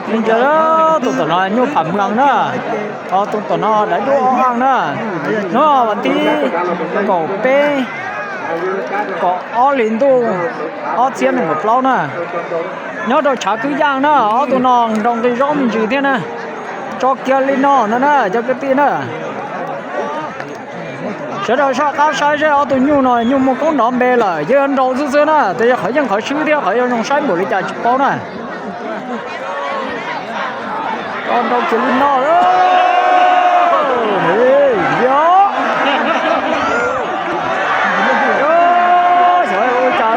Ntsia, tus tom no nyuj pham mwees na, ho tus tom no dawb dub ob haj na. Hnub vas thib kaum peb, kaum ob hli ntuj ob txhiab nees nkaum plaub na. Nyob rau tshav kwb yaj na, ob tug no nroo nqi zaub me ntsis thiab na. Tso kiag li no ntag na cov kwv tij na. Sawv daws soj qab saib seb ob tug nyuj no nyuj muaj koob nrov npe lawm, yeej yuav nrau xwb xwb na, tes yog qhov yeej qhov swb thiab qhov yuav zoo saib npaum li cas tsis paub na. Nrau kiag li no. Yog, xyov ua cas.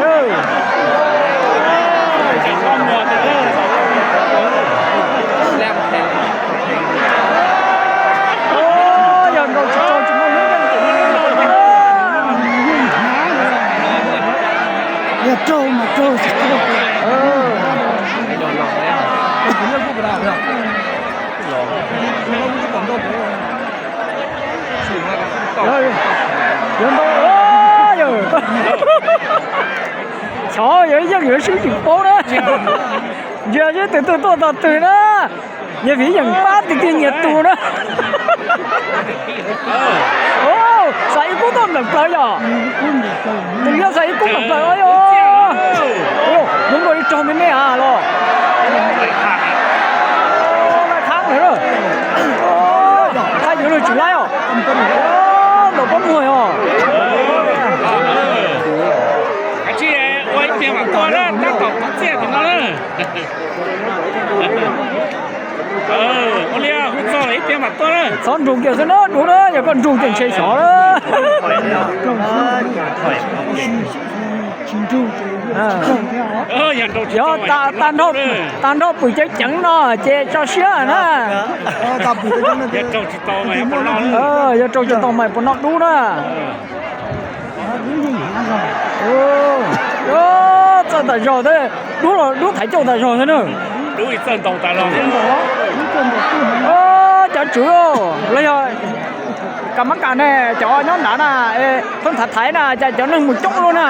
Yog nrau tsis tau tsis muaj hnub nyoog. Yog raug mas raug tsis tau. Yuav nrau, yawg, xyov yog yeej yuav swb tsis paub na. Ntsia seb tus twg tuaj tog twg na. Nyias vim yeem pab tiag tiag nyias tus na. Xav ib kub tuaj npleem plaws yom. Tus liab xav ib kub npleem plaws os. Zoo nkaus li raug me me a los. Laij qhab ntawd, qhab yuav luag tsis laib os. Ntaus pob muag os. Tsis ua ib pliag mam tuaj na, tab tom txiaj tim no na. Ua li hu txog ib pliag mam tuaj na. Txhob nrug kiag xwb na, dub na, yog koj nrug ces ntshe xyov na. Yog tag nrho pwm ceev ceev no ces tso siab na. Yog raug tsis tau mas puas noj dub na. Txawj tas zog thiab, dub los dub thaiv cauj tas zog thiab na. Dub txawj ntaus tas zog. Cov tswv los yog kas mab kas ne, cov nyob nrad na, pheej thaiv thaiv na, cas cov neeg mus coob luaj na.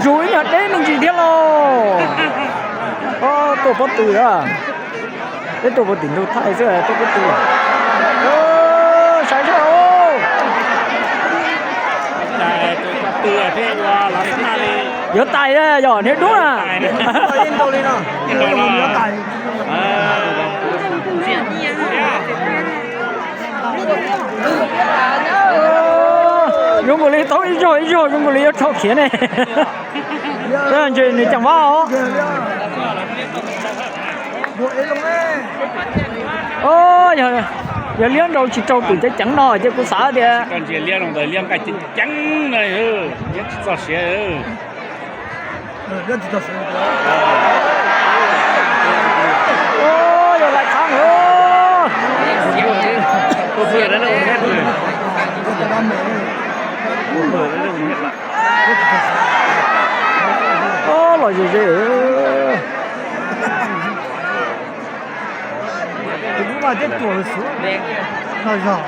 Zus ib nyuag deb me ntsis thiab lauj. Tuaj pob tw a. Peb tuaj puag tim ntug thaij xwb tuaj pob tw. Saib saib. Yuav tais yog niag dub na. Zoo nkaus li tau ib zaug ib zaug zoo nkaus li yuav rho khiav ne. Ntshe nws ceem vab os. Yog liab nrau tsis rau pwm ceev ceev no ces kuv xav tias liab nrau ntawd liab nqaij ceev ceev na, liab tsis txog siav. Yog lais thab. Los ze ze. Tus dub mas tej tuam xwb no yog.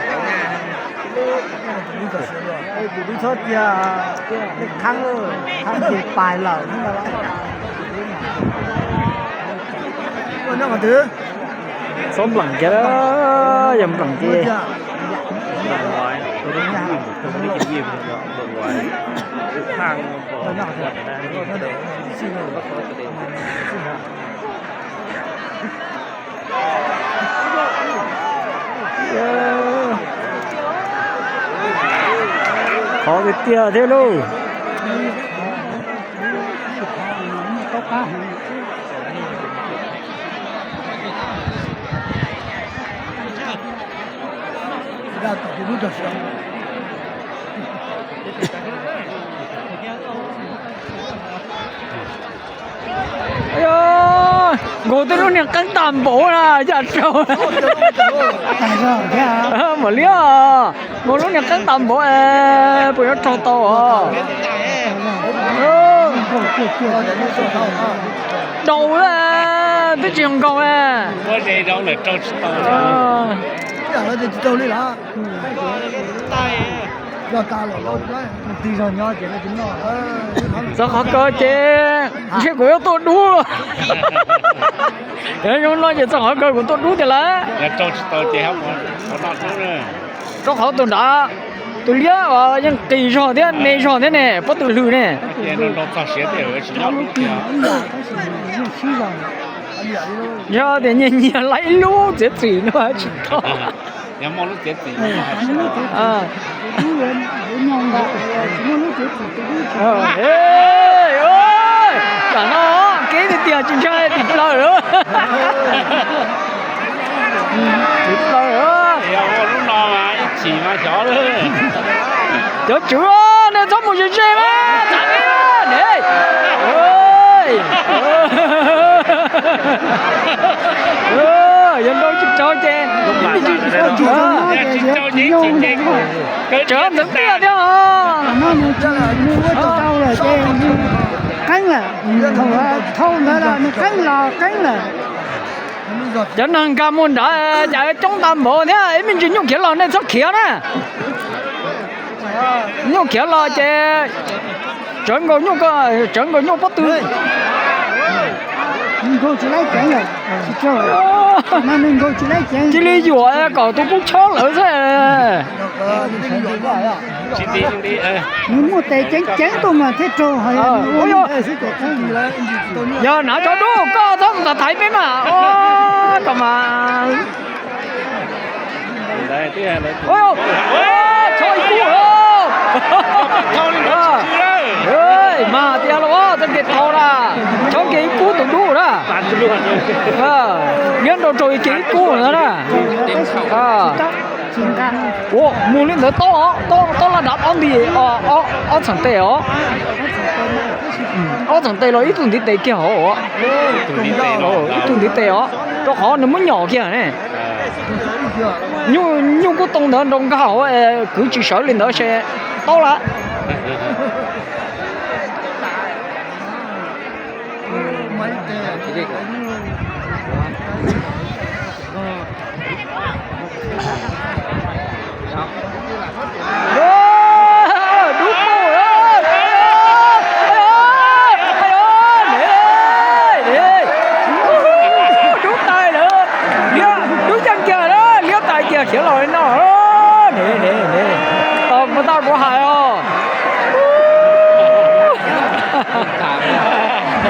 Tus dub txhob cia tej qhab, qhab ces pais lawm. Txhob npleem kiag, yog npleem ces qhov tiag tiag thiab lauj. Nkaus tej lub niag qeeb tag npaum na, yam raug. Mam li, nkaus lub niag qeeb tag npaum, puas yuav raug tau os? Daus, twb tsis nkaus. Txog qhov kawg ces ntshe kuv yuav tuaj dub. Yog zoo no ces txog qhov kawg kuv tuaj dub tiag lawm. Rau qhov tus nrad tus liab uas yeej qis zog thiab me zog thiab ne, pob tw hlwm ne. Yog tias nyias nyias laib ib lub txiav txim no tsis tau. Tam no kev tiag tiag tsis ntshai tim plaws lawm. Tim plaws lawm. Cov tswv, nej txhob mus ze ze mas txav ne. Yog nrau tsis raug ces tsawv ntxeev tiaj thiab os. Qeeb lawm, thaum ntawd los nws qeeb los qeeb lawm. Cov neeg nkag mus nrad cas coob tag npaum thiab, ib me ntsis nyuj khiav los nej txhob khiav na. Nyuj khiav los ces tsawv nkaus nyuj, tsawv nkaus nyuj pob tw. Cia li yuam kom tus kub chob lawm xwb. Nws muaj tes ceev ceev tuaj mas thiaj raug. Yog hnav tso dub koj txhob mus thaiv peb mas, kom mas chob ib kub. Mas tias los txoj kev thau na, chob kiag ib kub tus dub na. Nyob nrau rau kiag ib kub na. Ua mus li ntawd, tob laj dav pob nti, ob txheem tes os. Ob txheem tes los ib tug ntiv tes kiag hauv os. Ib tug ntiv tes os, rau qhov nws muab nyom kiag ne. Nyuj kub too ntawd nrau nkag hauv, kwv tsis sawv li ntawd ces taub lawm.